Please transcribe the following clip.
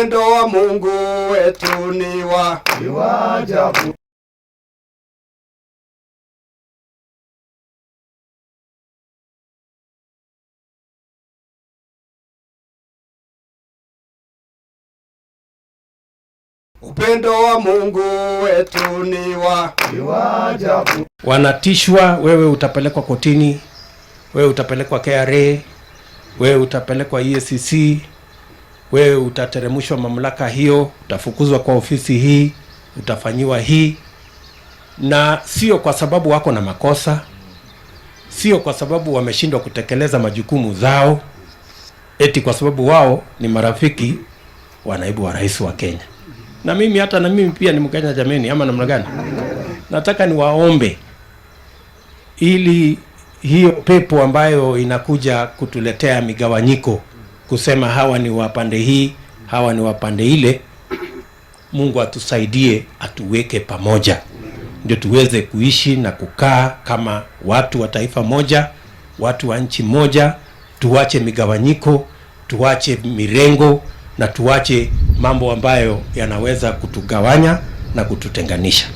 Upendo wa Mungu wetu ni wa ajabu. Upendo wa Mungu wetu ni wa ajabu. Wanatishwa, wewe utapelekwa kotini, wewe utapelekwa KRA, wewe utapelekwa EACC, wewe utateremshwa mamlaka hiyo, utafukuzwa kwa ofisi hii, utafanyiwa hii. Na sio kwa sababu wako na makosa, sio kwa sababu wameshindwa kutekeleza majukumu zao, eti kwa sababu wao ni marafiki wa naibu wa rais wa Kenya. Na mimi hata na mimi pia ni Mkenya jameni, ama namna gani? Nataka niwaombe ili hiyo pepo ambayo inakuja kutuletea migawanyiko, kusema hawa ni wa pande hii, hawa ni wa pande ile, Mungu atusaidie, atuweke pamoja, ndio tuweze kuishi na kukaa kama watu wa taifa moja, watu wa nchi moja. Tuache migawanyiko, tuache mirengo na tuache mambo ambayo yanaweza kutugawanya na kututenganisha.